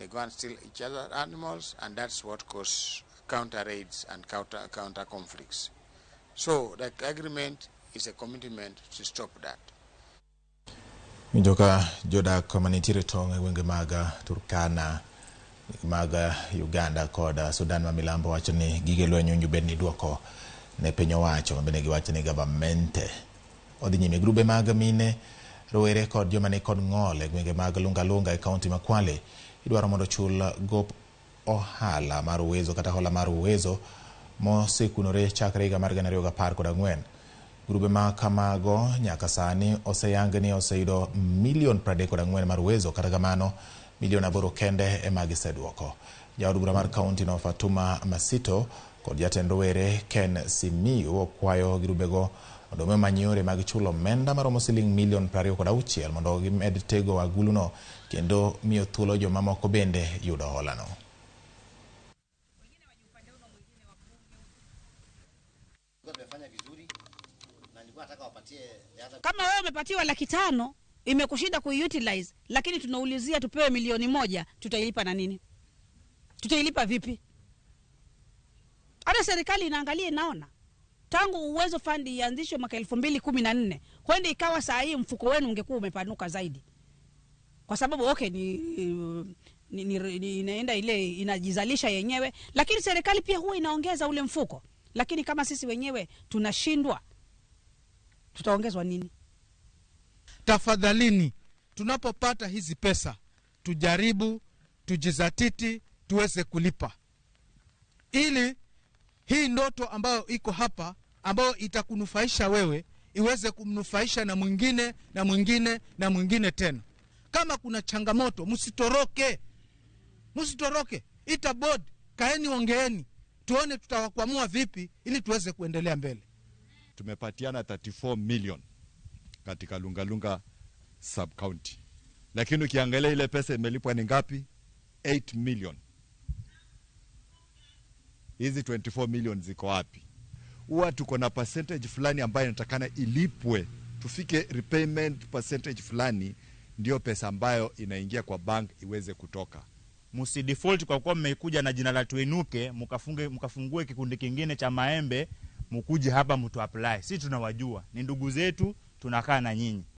They go and steal each other's animals, and that's what causes counter raids and counter conflicts. So the agreement is a commitment to stop that. Winjo ka jodak manitiere tong' e gwenge mag Turkana mag Uganda kod Sudan ma milambo wacho ni gige lweny owinjo bed ni iduoko ne piny owacho mabende giwacho ni gavamente odhi nyime. Grube mag mine, rowere kod joma nikod ng'ol e gwenge mag Lunga Lunga e kaunti ma Kwale idwaro mondo ochul gop ohala mar Uwezo kata hola mar Uwezo mosekunore chakre higa mar 2014. Grube ma kamago nyaka sani oseyang ni oseyudo milion 34 mar Uwezo, kata kamano milion 8 kende ema giseduoko. Jaod bura mar kaunti no Fatuma Masito kod jatend rowere Ken Simiyu okwayo grubego mondo mi omany yore mag chulo omenda maromo siling milion 26 mondo gimed tego aguluno kendo miyo thuolo jomamoko bende yudo holano. Kama wewe umepatiwa 500,000 imekushinda kuiutilize, lakini tunaulizia tupewe 1,000,000, tutailipa na nini? Tutailipa vipi? Hata serikali inaangalia, inaona tangu Uwezo Fund ianzishwe mwaka 2014, kwenda ikawa saa hii mfuko wenu ungekuwa umepanuka zaidi. Kwa sababu okay, ni inaenda ile inajizalisha yenyewe, lakini serikali pia huwa inaongeza ule mfuko. Lakini kama sisi wenyewe tunashindwa, tutaongezwa nini? Tafadhalini, tunapopata hizi pesa tujaribu, tujizatiti, tuweze kulipa, ili hii ndoto ambayo iko hapa, ambayo itakunufaisha wewe, iweze kumnufaisha na mwingine na mwingine na mwingine tena. Kama kuna changamoto, msitoroke. Msitoroke. Ita board, kaeni ongeeni, tuone tutawakwamua vipi ili tuweze kuendelea mbele. Tumepatiana 34 million katika Lunga Lunga sub county. Lakini ukiangalia ile pesa imelipwa ni ngapi? 8 million. Hizi 24 million ziko wapi? Huwa tuko na percentage fulani ambayo inatakana ilipwe, tufike repayment percentage fulani ndio pesa ambayo inaingia kwa bank iweze kutoka. Msidefault kwa kuwa mmekuja na jina la Tuinuke, mkafungue kikundi kingine cha maembe, mkuje hapa mtu apply. Sisi tunawajua, ni ndugu zetu, tunakaa na nyinyi.